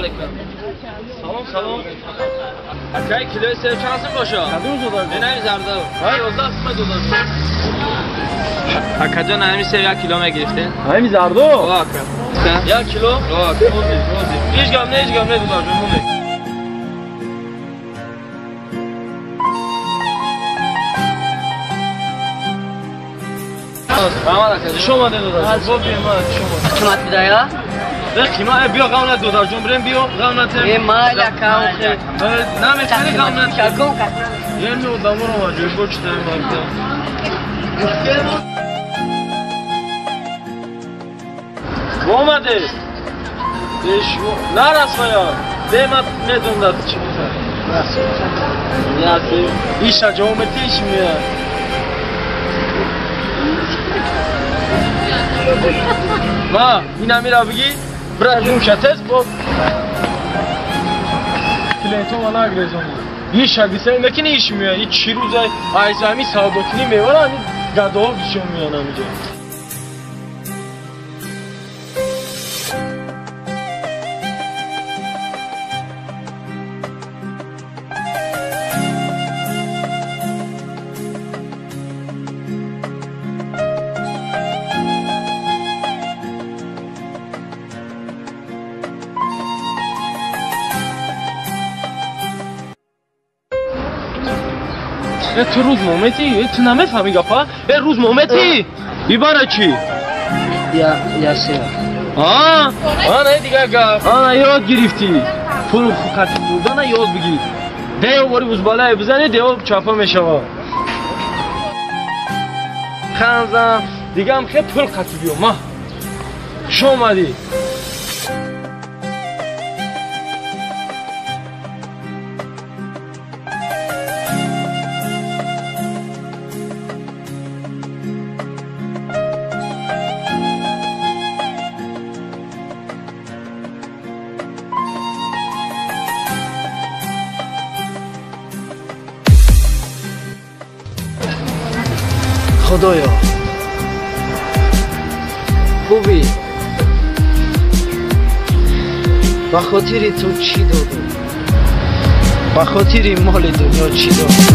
Алейкум. Салом, салом. Акай, килои себ чанд сум бошад? Кадом додар? Инами зардо. Ҳа, 11 сум додар. Акаҷон, ҳами себ 1 кило мегирифтед? Ҳами зардо? О, ака. 1 кило? О, ака. Рози, рози. Ҳеҷ гап не, ҳеҷ гап не, додарҷон, монед. Раҳмат ака. Хуш омадед, додарҷон. Бо биё, ма, хуш омадед. Қимат бидая? Не, қимат, биё ғам над, додарҷон, бирем, биё, ғам натем. Е, майли ака, охе. Наметавонӣ ғам над. Чакон кас. Еми одаморо ма ҷойбо читаем барта. Омадед. Нарасмая. Де ма медонам чӣ мехоҳӣ. Насиб. Иша ҷавоб метӣ, иш меяд. Ма, инамира бигӣ, бира гумша тез бо клиентома нагрезонӣ. Иша гиса накини иш меяд. И чӣ рӯза айзами савдокунӣ мевара, ами гадоҳо бисёр меянд ҳамиҷо. Ту рӯз мометӣ? Ту намефаҳмӣ гапа? Э, рӯз мометӣ? Ибара чӣ? Я сева. А? Ана дигар гап. Ана ёд гирифтӣ. Пул хати бурдана ёд бигир. Део бори узбалае бизанӣ, део чапа мешава. Ханзан, дигаам хе пул қати биё. Ма. Хуш омадӣ. Худоё, бубин, ба хотири ту чӣ додум, ба хотири моли дунё чӣ додум.